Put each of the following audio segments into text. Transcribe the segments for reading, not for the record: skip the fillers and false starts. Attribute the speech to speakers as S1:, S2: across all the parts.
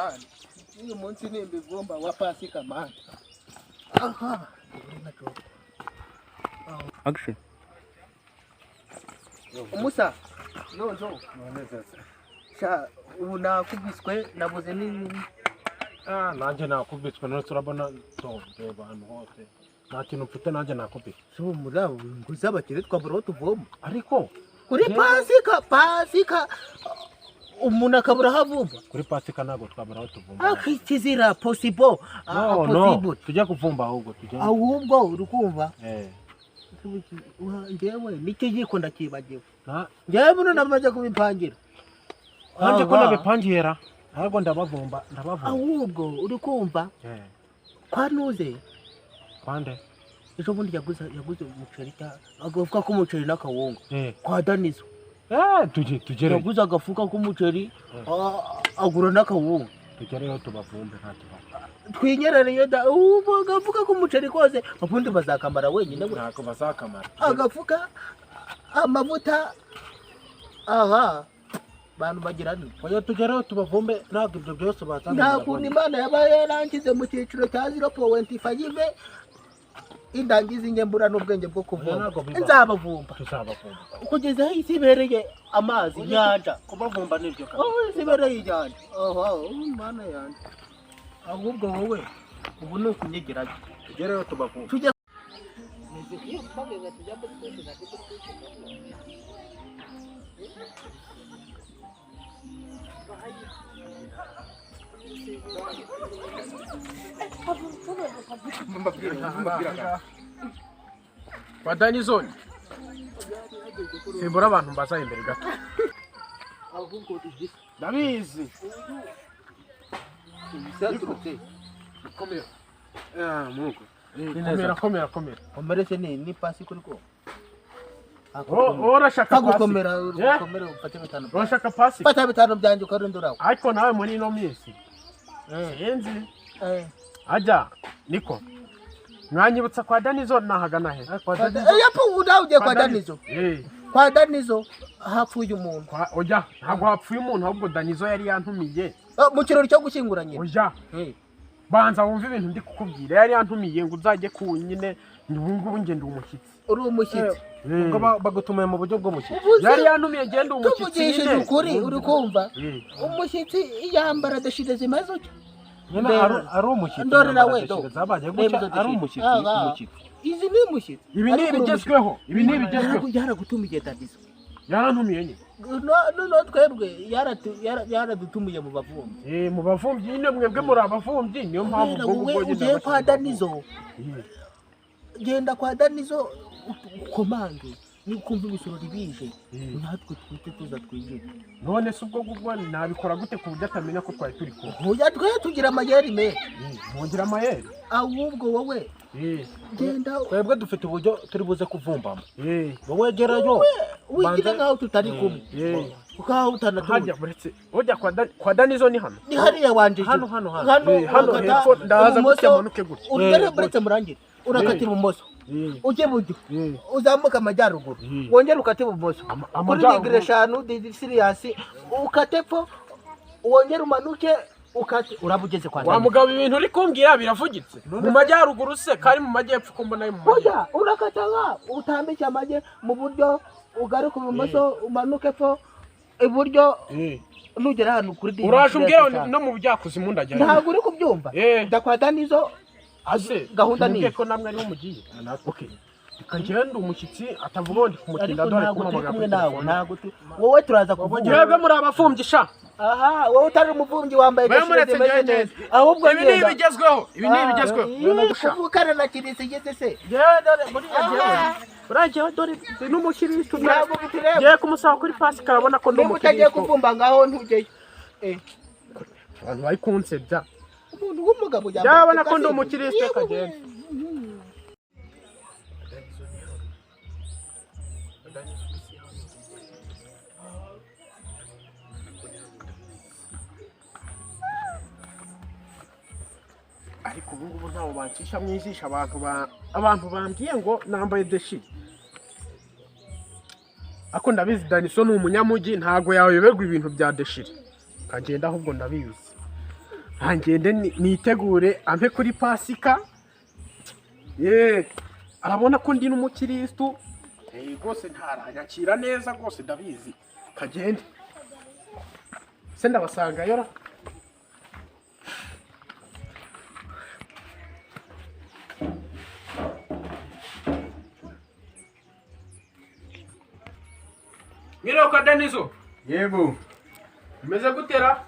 S1: Mani, uyu munsi ni imbivumba wa Pasika mani. Aha.
S2: Action.
S1: Umusa. No no. Sha ubu nakubiswe nabuze ni
S3: nanjye nakubitswe none turabona ndeba ahantu hose nta kintu mfite nanjye nakubitswe.
S1: So murabo nguza abakire twabura aho tuvoma.
S3: Ariko
S1: kuri Pasika umuntu akabura aho avumba.
S3: Kuri Pasika ntabwo twabura aho tuvumba.
S1: Kizira possible.
S3: No, tujya kuvumba ahubwo tujya.
S1: Ahubwo uri kumva? Njyewe n'ikiyiko ndakibagiwe. Njyewe buno namaze kubipangira.
S3: Nanjye ko nabipangira ntabwo ndabavumba ndabavumba.
S1: Ahubwo uri kumva? Kwa nuze.
S3: Kwande?
S1: Ejo bundi yaguze umuceri agafuka k'umuceri n'akawunga. Kwa Danizo.
S3: Tugere.
S1: Yaguze agafuka k'umuceri agura n'akawunga.
S3: Tugereyo tubavumbe nta kibazo.
S1: Twinyerere da ubu agafuka k'umuceri kose ubundi bazakamara wenyine.
S3: Ntabwo bazakamara.
S1: Agafuka amavuta aha bantu bagira ni.
S3: Oya tugereyo tubavumbe ntabwo ibyo byose bazamara.
S1: Nta kuntu Imana yabaye yarangize mu cyiciro cya 0.5 indangiza ingembura n'ubwenge bwo kuvumba. Nzabavumba.
S3: Tuzabavumba.
S1: Kugeza aho isi ibereye amazi inyanja.
S3: Kubavumba nibyo.
S1: Oh, isi ibereye inyanja. Oho, Mana yanjye. Ahubwo wowe ubu ni ukunyegerayo.
S3: Tugereyo tubavumba.
S1: Tujya
S4: Kwa Danizoni simbura abantu mbaza imbere gato. Ndabizi.
S3: Komera. Mungu.
S4: Komera komera komera.
S1: Komerese ni pasi kuri ko.
S4: Urashaka pasi.
S1: Komera komera ufate bitanu.
S4: Urashaka pasi?
S1: Fata bitanu byanje ukarunduraho.
S4: Ariko nawe muri ino minsi. Sinzi. Ajya niko. Mwanyibutsa kwa Danizo nahagana he?
S1: Yapo udauje kwa Danizo. Kwa Danizo hapfuye umuntu.
S4: Oya ntabwo hapfuye umuntu ahubwo Danizo yari yantumiye.
S1: Mu kirori cyo gushyingura nyine.
S4: Oya. Banza wumve ibintu ndi kukubwira. Yari yantumiye ngo uzajye ku nyine ngubu ngende umushyitsi.
S1: Uri umushyitsi.
S3: Ubwo bagutumiye mu buryo bw'umushyitsi.
S4: Yari yantumiye ngende umushyitsi.
S1: Tuvugishije ukuri uri kumva? Umushyitsi yambara dashire zimaze utyo.
S3: Ari umushyitsi.
S1: Ndorera we do.
S3: Ari umushyitsi.
S1: Izi ni umushyitsi.
S4: Ibi ni ibigezweho. Ibi ni ibigezweho.
S1: Yaragutumiye Danizo.
S4: Yarantumiye nyine.
S1: No twebwe yaradutumiye mu bavumbyi.
S4: Mu bavumbyi nyine mwebwe muri abavumbyi niyo mpamvu ubwo ngubwo nyine
S1: ugiye kwa Danizo. Genda kwa Danizo ukomange nikumva ibisorori bije natwe twite tuza twinjire.
S4: None se ubwo ngubwo nabikora gute ku buryo atamenya ko twari turi kumwe?
S1: Oya twe tugira amayeri me.
S4: Mugira amayeri?
S1: Ahubwo wowe genda
S3: twebwe dufite uburyo turi buze kuvumbamo. Wowe gerayo
S1: wigire nkaho tutari kumwe. Ukaho utanatuye.
S4: Hajya buretse ujya kwa Danizo ni hano.
S1: Ni hariya wanje.
S3: Hano hano hano.
S4: Hano hepfo ndaza gutya manuke gutya.
S1: Urugere buretse murangire. Urakatira ibumoso. Ujye buryo uzamuka amajyaruguru wongere ukate ibumoso kuri digire 5 digire ukate epfo wongere umanuke ukate uraba ugeze kwa
S4: wa mugabo. Ibintu uri kumbwira biravugitse. Mu majyaruguru se kari mu majyepfo ko mbona mu
S1: majyepfo. Urakata nka utambike amajye mu buryo ugaruka ibumoso umanuke epfo iburyo nugera hano kuri digire.
S4: Uraje umbwira no mu byakuzimu ndajya.
S1: Ntabwo uri kubyumva. Ndakwa Danizo.
S4: Ase
S1: gahunda ni
S4: ko namwe ari umugiye. Okay. Kagenda umushyitsi atavuga ndi kumutinda dore
S1: kumwe nawe ntago wowe turaza kuvuga.
S4: Mwebwe muri abafumbyi sha.
S1: Aha wowe utari umuvumbyi wambaye dashire neza. Ahubwo
S4: ibi ni ibigezweho. Ibi ni ibigezweho.
S1: Kuvukana na kirisi igeze se.
S4: Dore muri yajewe. Urajewe dore n'umukiristo
S1: ntabwo bitureba.
S4: Ngiye kumusaba kuri Pasika arabona ko ndi umukiristo.
S1: Utagiye kuvumba ngaho ntugeyo.
S4: Abantu bari kunsebya.
S1: Umuntu w'umugabo yambaye.
S4: Yabona ko ndi umukiristo kagenda. Ariko ubu ngubu ntawo bancisha mwijisha abantu bambwiye ngo nambaye deshire. Ako ndabizi Daniso ni umunyamujyi ntago yayoberwa ibintu bya deshire. Kagenda ahubwo ndabizi. Ngende nitegure ampe kuri Pasika. Ye, arabona ko ndi n'umukiristu. Rwose ntaranyakira neza rwose, ndabizi. Kagende se, ndabasanga yora. Mwiriwe kwa Danizo.
S2: Yego.
S4: Umeze gutera?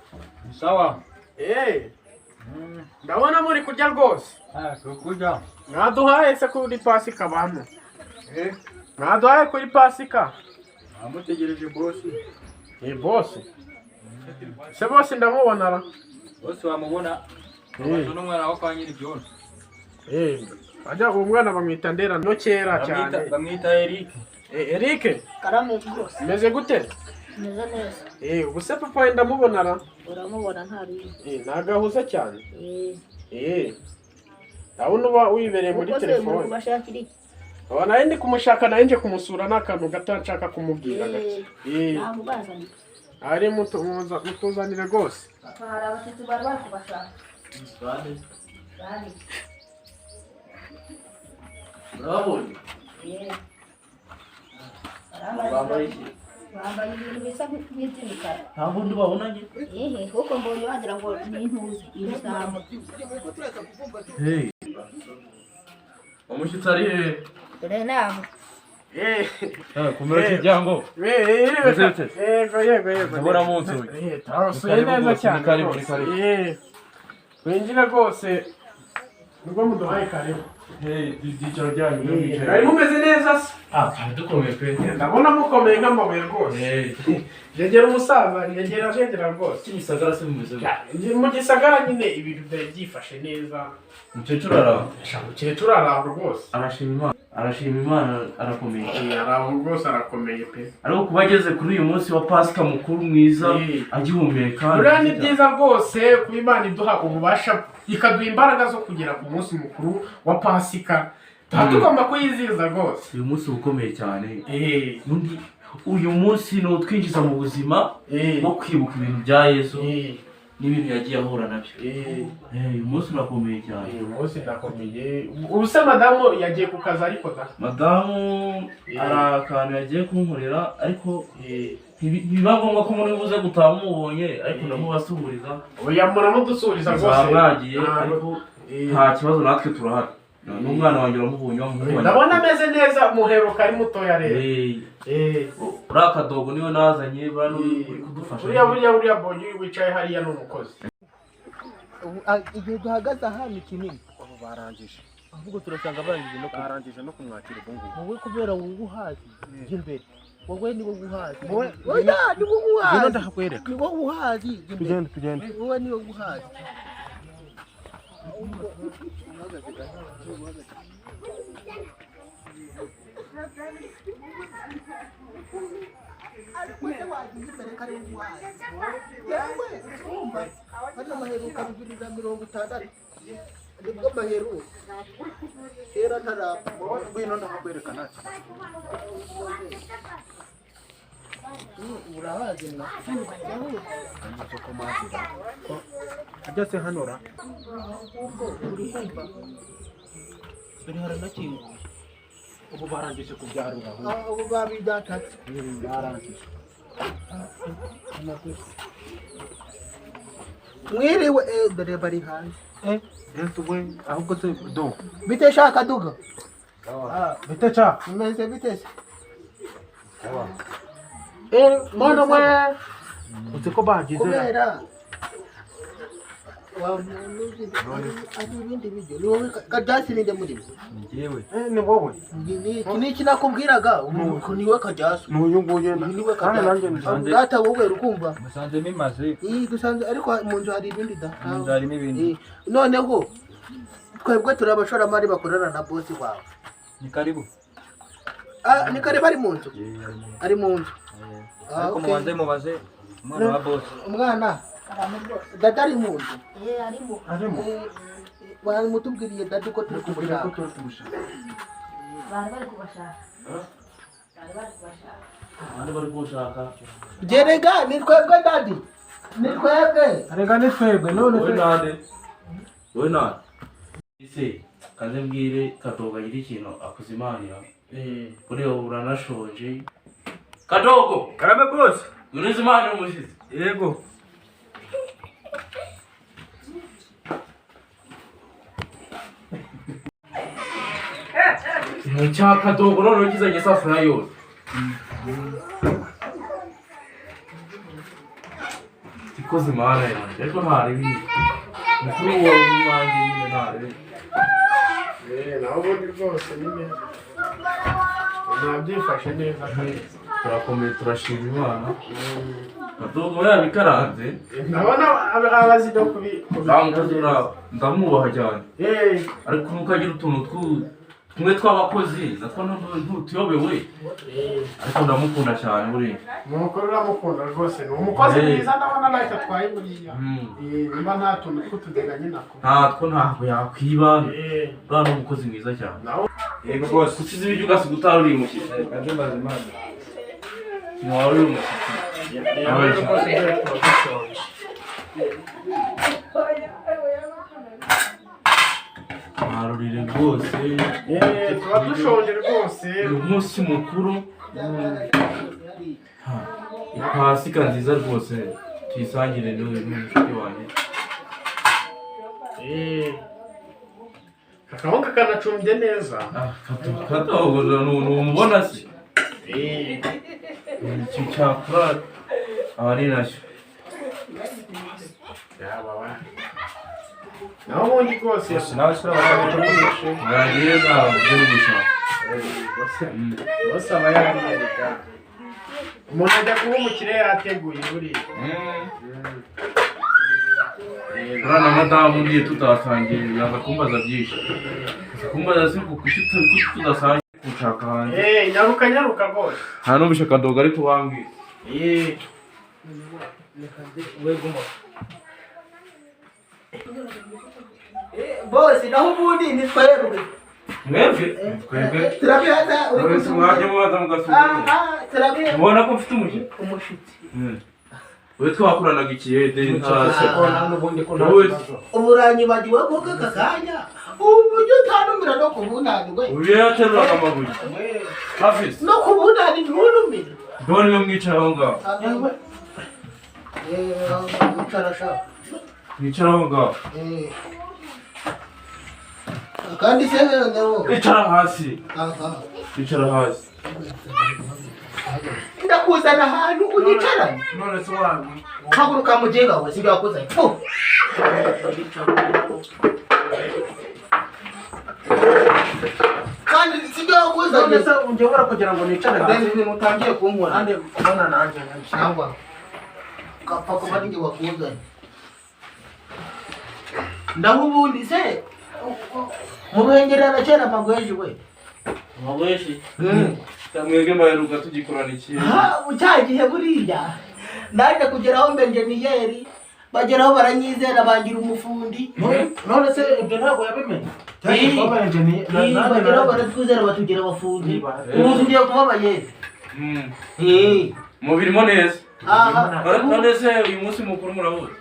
S2: Sawa.
S4: Ndabona muri kurya rwose.
S2: Ah, tukurya.
S4: Mwaduhaye se kuri Pasika bantu?
S2: Eh,
S4: Mwaduhaye kuri Pasika?
S2: amutegereje boss.
S4: Boss. Se boss ndamubona ra.
S2: Boss wamubona. Abantu n'umwana wo kwa nyiribyondo.
S4: Ajya uwo mwana bamwita Ndera no kera cyane.
S2: Bamwita Eric.
S4: Eric,
S5: Karame rwose.
S4: meze gute?
S5: Meze neza.
S4: Ubu se papa we ndamubona ra.
S5: Uramubona ntari.
S4: Nagahuza cyane. Ndabona uba wibereye muri telefone.
S5: Kubashakira iki?
S4: Aba nawe ndi kumushaka, nawe nje kumusura n'akantu gato nshaka kumubwira gake.
S5: Namubazaniye.
S4: Ari mutuzanire rwose.
S5: Hari abashyitsi bari bari kubashaka.
S6: Bande.
S5: Bari.
S6: Urababonye? Bambaye iki?
S5: Bambaye ibintu bisa nk'iby'imikara.
S6: Nta bundi babonanye?
S5: Ehe, kuko mbonye wagira ngo ni intuzi, ibisambo.
S6: Hey. Umushyitsi ari he?
S5: Dore naho.
S6: Kumera kijyango.
S4: Yego yego yego.
S6: Ndabona munsi.
S4: Tarasuye neza cyane.
S6: Ni karibu, ni karibu.
S4: Winjira rwose. Nubwo muduhaye karibu.
S6: Hey, ibyicaro byanyu byo mwicaye.
S4: Mwari mumeze neza se?
S6: Ah, twari dukomeye pe.
S4: Ndabona mukomeye nk'amabuye rwose.
S6: Hey.
S4: Jegera umusaza, jegera jegera rwose.
S6: Kimisagara se mumeze gute?
S4: Mu gisagara nyine ibintu byari byifashe neza.
S6: Umukecuru araho.
S4: Umukecuru araho rwose.
S6: Arashima Imana. Arashima Imana, arakomeye.
S4: Araho rwose, arakomeye pe.
S6: Ariko kuba ageze kuri uyu munsi wa Pasika mukuru mwiza agihumeka.
S4: Buriya ni byiza rwose kuba Imana iduha ububasha, ikaduha imbaraga zo kugera ku munsi mukuru wa Pasika. Tuba tugomba kuyizihiza rwose.
S6: Uyu munsi uba ukomeye cyane. Uyu munsi ni utwinjiza mu buzima bwo kwibuka ibintu bya Yesu n'ibintu yagiye ahura nabyo. Uyu munsi urakomeye cyane.
S4: Uyu munsi ndakomeye. Ubu se madamu yagiye ku kazi ariko da?
S6: Madamu hari akantu yagiye kunkorera, ariko ntibiba ngombwa ko muri buze gutaha mubonye, ariko ndamubasuhuriza.
S4: Oya, muramudusuhuriza rwose.
S6: Mwagiye, ariko nta kibazo, natwe turahari. N'umwana wanjye uramubonye, wamuhungu wanjye.
S4: Ndabona ameze neza, muheruka ari mutoya rero.
S6: Uriya kadogo niwe nazanye, buriya niwe uri kudufasha.
S4: Buriya bonye wicaye hariya ni umukozi.
S1: Igihe duhagaze aha ni kinini.
S3: Ubu barangije.
S1: Ahubwo turasanga barangije no
S3: barangije no kumwakira ubu ngubu.
S1: Wowe kubera wowe uhazi imbere. Wowe ni wowe uhazi.
S3: Oya,
S1: ni wowe uhazi.
S3: Ngwino ndahakwereka.
S1: Ni wowe uhazi.
S3: Tugende tugende.
S1: Wowe ni wowe uhazi. Hano maheruka 2060 nibwo maheruka kera ntarapfa.
S3: Ngwino ndahakwereka ntacyo.
S1: Urahazi mwa
S3: Ajya se hano ra?
S1: Dore haranakinguye.
S3: Ubu barangije kubyarura ahubwo.
S1: Ubu babidakatse.
S3: Barangije.
S1: Mwiriwe, dore bari hanze.
S3: Yesu we, ahubwo se do.
S1: Bite shaka duga?
S3: Bite cha?
S1: Meze bite se?
S4: Mwana we.
S3: Uzi ko bagize
S1: Kubera ari ibindi biryo ni wowe Kajyasi ninde muri
S2: Njyewe.
S3: Ni wowe.
S1: Iki ni iki nakubwiraga ni wowe Kajyasi.
S3: Ni uyu nguyu
S1: Ni wowe
S3: kandi nanjye
S1: Kajyasi. Data wowe urukumva.
S2: Musanze mimaze.
S1: Dusanze ariko mu nzu hari ibindi da.
S2: Mu nzu harimo ibindi.
S1: Noneho twebwe turi abashoramari bakorana na bosi wawe.
S2: Ni karibu.
S1: Ni karibu ari mu nzu. Ari mu nzu.
S2: Ariko mubanze mubaze umwana wa bosi.
S1: Umwana. Dada ari mu nzu.
S5: Arimo.
S3: Arimo.
S1: Baramutubwiriye dada uko turi kumushaka.
S5: Bari bari kubashaka. Bari bari kubashaka.
S6: Abandi bari kumushaka.
S1: Gerega ni twebwe dadi. Ni twebwe.
S3: Reka ni twebwe none
S6: Wowe
S3: se.
S6: nande? Wowe nande? Ese kaze mbwire Kadogo agira ikintu akuzimanira. Buriya uranashonje. Kadogo!
S2: Karame boss.
S6: Urizimanira umushyitsi.
S2: Yego.
S6: Ikintu cya Kadogo noneho kizanye isafuriya yose. Ikoze imana yanjye ariko ntaribi. Mukuru wanjye nyine ntaribi.
S4: Naho ubundi rwose nyine nabyifashe neza kabisa.
S6: Turakomeye, turashima Imana. Kadogo yabikaranze.
S4: Ndabona abazi no kubi
S6: Ndamwubaha cyane. Ariko nuko agira utuntu tumwe tw'abakozi natwo ntutuyobewe, ariko ndamukunda cyane buriya.
S4: Umukuru uramukunda rwose, ni umukozi mwiza, ndabona ntacyo atwaye buriya. Niba nta tuntu tw'utudega nyine ako
S6: Ntatwo ntabwo yakwiba, buriya ni umukozi mwiza cyane.
S2: Yego boss.
S6: Usize ibiryo ugasiga utari uri umushyitsi.
S2: Kaze mbaze Imana.
S6: Ntiwari uri umushyitsi.
S4: Rwose dore tuba dushonje.
S6: Ntarurire rwose.
S4: Tuba dushonje rwose.
S6: Uyu munsi mukuru, ipasika nziza rwose, tuyisangire n'uyu n'umushuti wanjye.
S4: Akaboko kanacumbye neza.
S6: Kadogo numubona se? Icyo cyakora aba ari nacyo.
S4: Naho ubundi rwose
S2: Nawe sura bakagutumishe.
S6: Mwagiye ntabwo gushaka.
S4: Bose aba yariyereka. Umuntu ajya kuba umukire yateguye buriya.
S6: Uriya na madamu ngiye tutasangiye yaza kumbaza byinshi. Kumbaza se kuki tudasangiye kunshaka hanze.
S4: Nyaruka nyaruka rwose.
S6: Nta n'ubishe Kadogo ariko bambwiye.
S1: Bose naho ubundi ni twebwe.
S6: Mwebwe? Twebwe.
S1: Turabihaza uri
S6: Mwese mwajya mubanza mugasuzuma.
S1: Turabihaza.
S6: Mubona ko mfite umushyitsi.
S1: Umushyitsi.
S6: Wowe twakoranaga ikiyede ntarase.
S1: Ubu uranyibagiwe kuko aka kanya uburyo utanumira no ku bunani we.
S6: Ubu yateruraga amabuye. Hafi.
S1: No ku bunani ntunumire.
S6: Ndabona niwe mwicara aho ngaho.
S1: Wicara sha.
S6: Mwicara aho ngaho.
S1: Kandi se noneho.
S6: Icara hasi. Icara hasi.
S1: Ndakuzana ahantu unyicarane.
S3: None se wangu.
S1: Haguruka mugenga we sibyo wakuzanye. Kandi sibyo wakuzanye.
S3: None se unjye kugira ngo nicare hasi.
S1: Ibintu utangiye kunkora.
S3: Kandi ubona nanjye
S1: cyangwa kapfa kuba ninjye wakuzanye. Naho ubundi se mu Ruhengeri harakera amagweji we.
S6: Amagweji? Mwebwe mbaheruka tugikorana iki?
S1: Cya gihe buriya naje kugeraho mbe enjeniyeri, bageraho baranyizera bangira umufundi.
S3: None se ibyo ntabwo yabimenye?
S1: Bageraho baratwizera batugira abafundi. Ubu tugiye kuba abayede.
S6: Mubirimo neza. None se uyu munsi mukuru murabuze?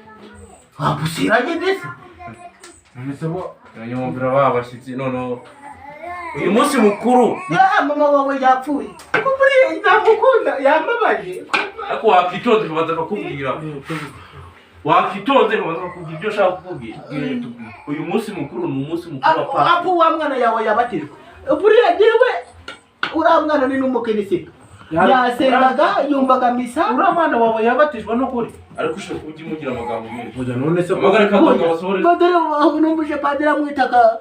S1: Wapusiranye ndetse?
S6: Nyumvira babashyitsi noneho. Uyu munsi mukuru.
S1: Ya mama wawe yapfuye. Kuko buriya ndamukunda yambabaje.
S6: Ariko wakitonze nkabanza akakubwira. Wakitonze nkabanza akakubwira ibyo ushaka kukubwira. Uyu munsi mukuru ni umunsi mukuru wa Pasika.
S1: Apo wa mwana yawe yabatijwe. Buriya jewe uriya mwana ni n'umukirisito. Yasengaga yumvaga misa.
S3: Uriya mwana wawe yabatijwe n'ukuri.
S6: Ariko ushobora kuba ujya umugira amagambo menshi.
S3: Oya none se
S6: Amagara kadoga basohore.
S1: Badore numvise padiri amwitaga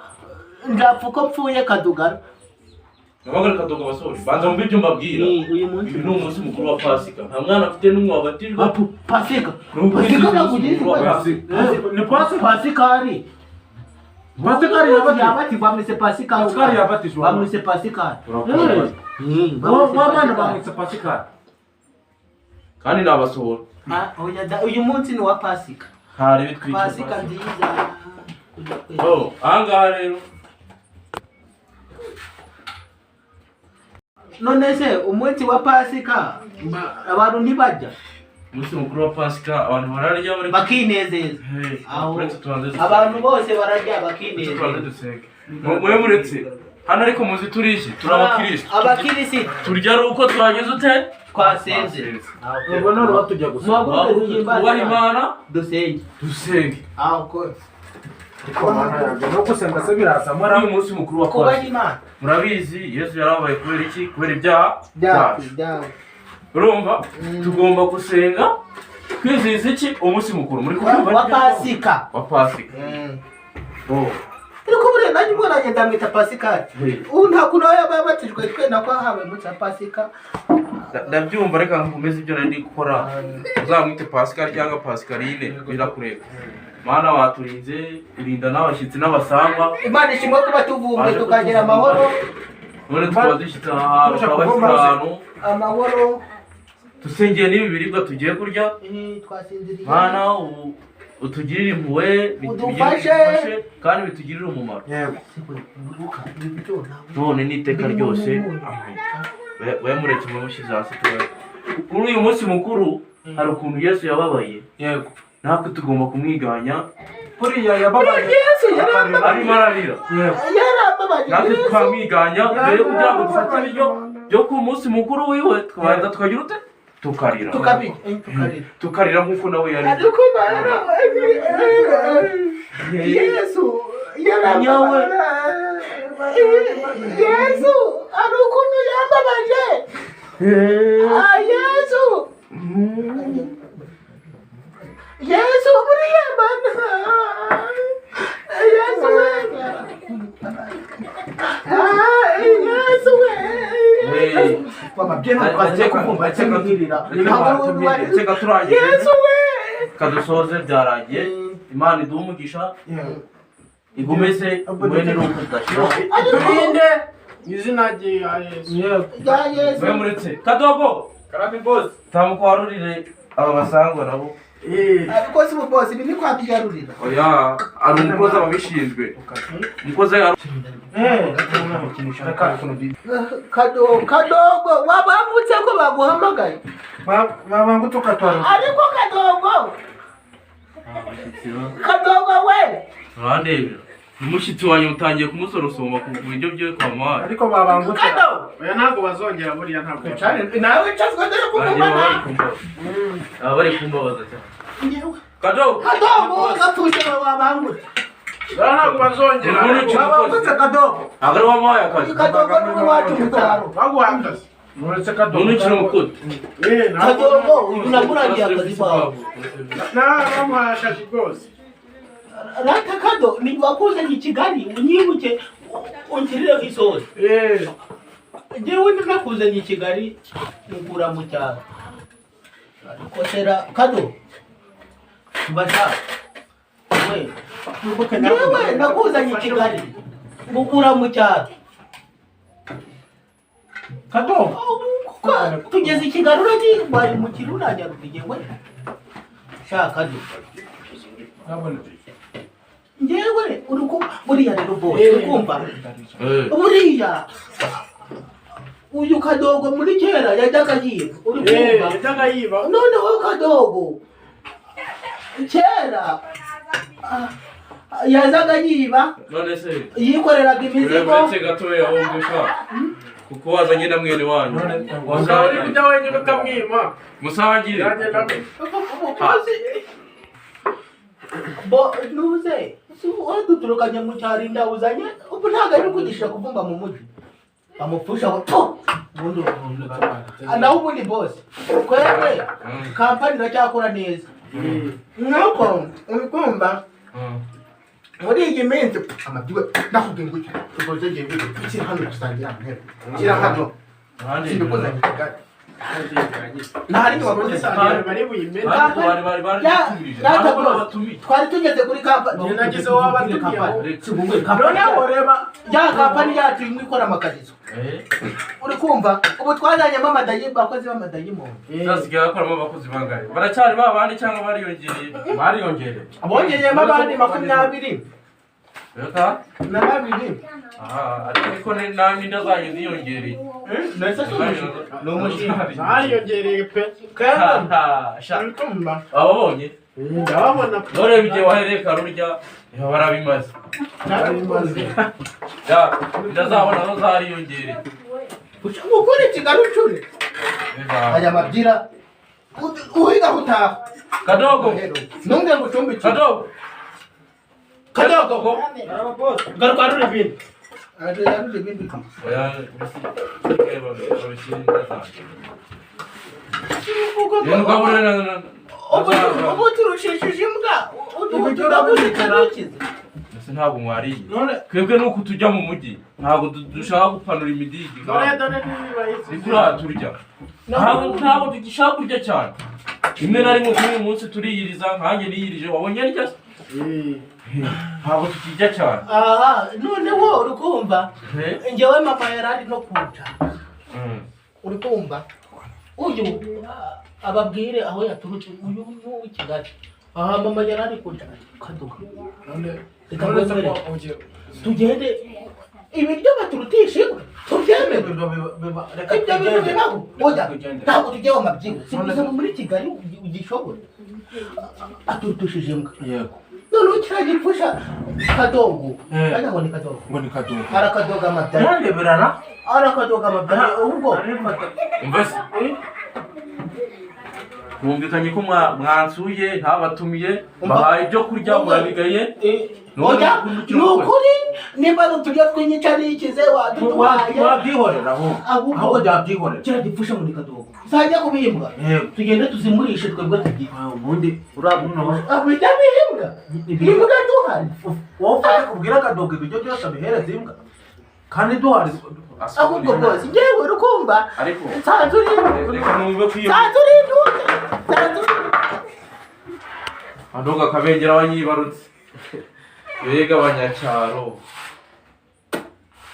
S1: ndapfa uko mpfuye Kadugara.
S6: Amagara kadoga basohore. Banza mumve ibyo mbabwira.
S1: Uyu munsi
S6: ni umunsi mukuru wa Pasika. Nta mwana afite n'umwe wabatijwe.
S1: Apo Pasika. Pasika nakugize.
S3: Ni Pasika.
S1: Pasikari.
S3: Pasikari
S1: yabatijwe. Bamwise Pasikari.
S3: Pasikari yabatijwe.
S1: Bamwise Pasikari.
S3: Wa mwana bamwise Pasikari.
S6: Kandi nabasohora.
S1: Uyu munsi ni wa Pasika.
S6: Hari bitwikira.
S1: Pasika nziza.
S6: Oh, ahangaha rero.
S1: None se umunsi wa Pasika abantu ntibajya.
S6: Umunsi mukuru wa Pasika abantu bararya bari
S1: Bakinezeza.
S6: Hey,
S1: Aho.
S6: uretse tubanze dusenge.
S1: Abantu bose bararya
S6: Uretse tubanze
S1: bakinezeza.
S6: dusenge. Mwe muretse hano, ariko muzi turishi, turi abakirisitu.
S1: Abakirisitu.
S6: Turya ari uko twagize ute?
S1: Twasenze.
S3: Ubwo noneho tujya gusenga.
S1: Muhaguruke duhimbaze
S6: Twubahe
S1: Imana.
S6: Imana.
S1: Dusenge.
S6: Dusenge.
S1: Aho ko
S3: Ariko Mana yanjye, no gusenga se birazamo
S6: Muri
S3: ra?
S6: uyu munsi mukuru wa
S1: Kubaha
S6: Pasika,
S1: Imana.
S6: murabizi Yesu yarabaye kubera iki? Kubera ibyaha
S1: byacu.
S6: byacu.
S1: Byacu.
S6: Urumva tugomba gusenga twizihiza iki? Umunsi mukuru, muri kubyumva?
S1: Wa Pasika.
S6: Wa Pasika. Oh.
S1: Ariko buriya nanjye umwana wanjye ndamwita Pasikari. Ubu nta kuntu aba yaba yabatijwe twe nako ahawe umunsi wa Pasika.
S6: Ndabyumva, reka nkomeze ibyo nari ndi gukora. Uzamwite Pascal cyangwa Pascaline, birakureba. Mana waturinze, urinda n'abashyitsi n'abasangwa.
S1: Imana ishimwe kuba tuvumbwe
S6: Baje
S1: tukagira
S6: kutuvumba.
S1: amahoro.
S6: None tukaba dushyitse aha hantu,
S3: Tuje
S6: tukaba
S3: kuvumba.
S6: dushyitse ahantu
S1: Amahoro.
S6: Dusengeye n'ibi biribwa tugiye kurya.
S1: Twasinziriye.
S6: Mana, utugirire impuhwe,
S1: Udufashe.
S6: udufashe kandi bitugirire umumaro
S3: Yego.
S6: none n'iteka ryose, amen. Bayamuretse mushyize hasi tubaye. Kuri uyu munsi mukuru hari ukuntu Yesu yababaye.
S3: Yego.
S6: Natwe tugomba kumwiganya.
S3: Buriya yababaye.
S1: Yesu yarambabaye.
S6: Arimo ararira.
S3: Yego.
S1: Yarambabaye.
S6: Natwe
S1: Yesu.
S6: twamwiganya. Mbere yo kugira ngo dufate ibiryo byo ku munsi mukuru wiwe, tukabanza tukagira ute? Tukarira.
S1: Tukabi tukarira.
S6: Tukarira nk'uko nawe yari.
S1: Ariko Mana, Yesu yarambabaye. Yesu hari ukuntu yambabaje. Ah, Yesu, Yesu, buriya Mana, Yesu we. Ah, Yesu we.
S6: Hey.
S1: Mama, byena twagiye kuvumba cyangwa.
S6: Reka turangije.
S1: Yesu we.
S6: Kadusoze, byarangiye. Imana iduhe umugisha, igomeze mwene n'uko tudashira.
S4: Turinde mu izina rya Yesu.
S3: Yego.
S1: Ya Yesu.
S6: Mwe muretse kadogo.
S2: Karame boss.
S6: Tambuka warurire aba basangwa nabo.
S1: Ariko si bose, ibi ni kwabiyarurira.
S6: Oya, hari umukozi ababishinzwe, umukozi
S1: Kadogo, wabangutse ko baguhamagaye.
S3: Babangutse ukatwara.
S1: Ariko Kadogo, Kadogo we.
S6: Urandebera umushyitsi wanyu mutangiye kumusorosoma ku buryo byo kwa mayi.
S3: Ariko babangutse.
S1: Kadogo.
S4: Oya, ntabwo bazongera, buriya ntabwo bazongera.
S1: Nawe icazwa dore
S6: Bagiye
S1: kuvumba.
S6: bari kumbabaza, baba bari kumbabaza cyane, kadogo.
S1: Kadogo gapfushe, wabangutse.
S4: Oya, ntabwo bazongera.
S6: Ubu ni umukozi.
S3: Babangutse, Kadogo.
S6: Ntabwo ari wamuhaye akazi.
S1: Kadogo ni we wacu mu cyaro.
S4: Baguhaye akazi.
S3: Muretse Kadogo.
S6: Umuntu ukiri umukozi.
S4: Ntabwo
S1: Kadogo uyu nakurangiye akazi kawe.
S4: Bamuhaye akazi rwose.
S1: Rata Kado, ni wakuzanye i Kigali, unyibuke ungirireho isosi. Njyewe nakuzanye i Kigali ngura mu cyaro. Ariko sera Kado, mbasha we, njyewe nakuzanye i Kigali ngukura mu cyaro.
S3: Kadogo.
S1: Kuko tugeze i Kigali uragiye wari mu kirura nyarugiye we. Sha Kado, njyewe uri ku buriya rero bose uri kumva buriya uyu Kadogo muri kera yajyaga yiba, uri kumva?
S4: Yajyaga yiba.
S1: Noneho Kadogo kera yazaga yiba.
S6: None se
S1: Yikoreraga imizigo.
S6: Uretse gatoya wumvisha kuko wazanye na mwene wanyu.
S4: Uzaba uri kujya wenyine ukamwima.
S6: Musangire.
S4: Yagenda gute?
S1: Bo nuze waduturukanye mu cyaro, inda uzanye ubu ntabwo ari kwigisha kuvumba mu mujyi bamupfusha ngo tu ubundi. Naho ubundi bose twebwe kampani iracyakora neza nuko uri kumva muri iyi minsi amabyiwe ndakubwiye ngo iki tukoze ngiye gutya shyira hano dusangira ntebe shyira hano simbikuzanye i Kigali nta rindi wakoze.
S4: Bari buyimene.
S6: Bari bari bari
S1: Data
S6: ntabwo
S1: bros,
S6: babatumiye.
S1: Twari tugeze kuri kampani.
S4: Njye nagize wowe abatumiye.
S1: Noneho reba ya kampani yacu imwe ikora amakariso, uri kumva ubu twazanyemo abakozi b'amadayimoni.
S6: Zasigaye bakoramo abakozi bangahe? Baracyari ba bandi cyangwa bariyongereye?
S3: Bariyongereye.
S1: Bongeyemo abandi 20.
S6: Reka.
S1: Na babiri.
S6: Aha, ariko nanjye inda zanyu ziyongereye.
S1: Nahise si umushinga, ni umushinga.
S4: Zariyongereye pe.
S6: Ha, sha.
S4: Urikumva?
S6: Wababonye?
S4: Ndababona pe.
S6: None igihe wahereye karurya, niba barabimaze.
S4: Barabimaze.
S6: Ya, inda zabo nazo zariyongereye.
S1: Gukora Kigali ucure aya mabyira uhiga utaha.
S6: Kadogo.
S1: Ntunge ngo ucumbikire.
S6: Kadogo.
S1: Kadogo, garuka arura ibindi. Arura ibindi.
S6: Oya, babishyira inda zanjye.
S1: Ubu turushishije imbwa turabuze.
S6: Mbese ntabwo mwariye? Twebwe nuko tujya mu mujyi, ntabwo dushaka gupanura imidigi.
S4: Dore dore niba.
S6: Ni kuriya turya, ntabwo tugishaka kurya cyane. Rimwe na rimwe kuri uyu munsi turiyiriza, nkanjye niyirije, wabonye ndya se? Ntabwo tukirya cyane.
S1: Aha noneho uri kumva, njyewe mama yari ari no kunca. Uri kumva, uyu ababwire aho yaturutse, uyu ni uw'i Kigali. Aha mama yari ari kunca kaduka. Reka ngwemere. Tugende, ibiryo baturutisha imbwa tubyemere? Ibyo bintu bibaho? Oya, ntabwo tugiye mu mabyigo. Si gusa muri Kigali ugishobora aturutushije imbwa.
S3: Yego.
S1: Noneho kiriya gipfusha kadogo, kajya ngo ni kadogo.
S3: Ngo ni kadogo.
S1: Arakadoga amabya.
S3: Ntandeberana.
S1: Arakadoga amabya ubwo.
S6: Umva se, twumvikanye ko mwansuye ntabatumiye, bahaye ibyo kurya murabigaye.
S1: Oya, ni ukuri, nimba ari uturyo tw'inyica n'ikize waduduhaye.
S3: Wabyihorera ahubwo.
S1: Ahubwo.
S3: Ahubwo byabyihorera.
S1: Kiriya gipfusha ngo ni kadogo zajya kubimbwa.
S3: Yego.
S1: Tugende tuzimurishe twebwe tugiye.
S3: Ubundi uriya
S1: Bijya bihimbwa imbwa duhari.
S3: Wowe ufate kubwira akadogo ibiryo byose abihereza imbwa kandi duhari.
S1: Ahubwo rwose njyewe urukumva.
S6: Ariko
S1: nsanze uri
S6: reka numve ko iyo
S1: nsanze uri intuza, nsanze uri
S6: Kadogo akabengera abanyibarutse, mbega abanyacyaro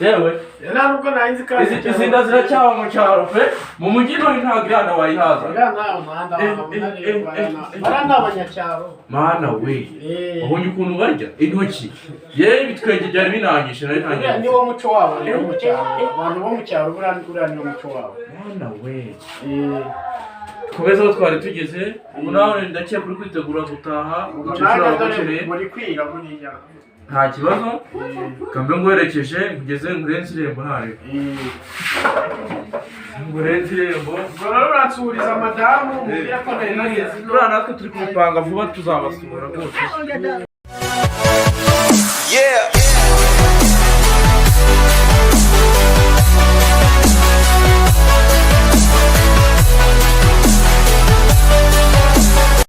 S6: yewe!
S4: Nta nubwo nari nzi ko ari
S6: Izi nda ziracyaba mu cyaro pe, mu mujyi none ntabwo iriya wayihaza.
S4: Uriya ntawe muhanda wabona rero, bariya ni abanyacyaro.
S6: Mana we! Wabonye ukuntu barya intoki? Yewe, ibitwenge byari binanyishe, nari ntangiye.
S4: Uriya niwo muco wabo rero mu cyaro, abantu bo mu cyaro buriya uriya niwo muco wabo.
S6: Mana we! Komeza aho twari tugeze. Ubu nawe ndakeka uri kwitegura gutaha.
S4: Ubwo
S6: Umukecuru
S4: nanjye dore
S6: aragukereye.
S4: muri kwira buriya.
S6: Nta kibazo, kambe nguherekeje ngeze ngurenze irembo, ntarebe ngurenze irembo.
S4: Ubwo rero uransuriza madamu, umubwira ko nari nageze ino.
S6: Buriya natwe turi kubipanga vuba, tuzabasura rwose.
S7: Yeah.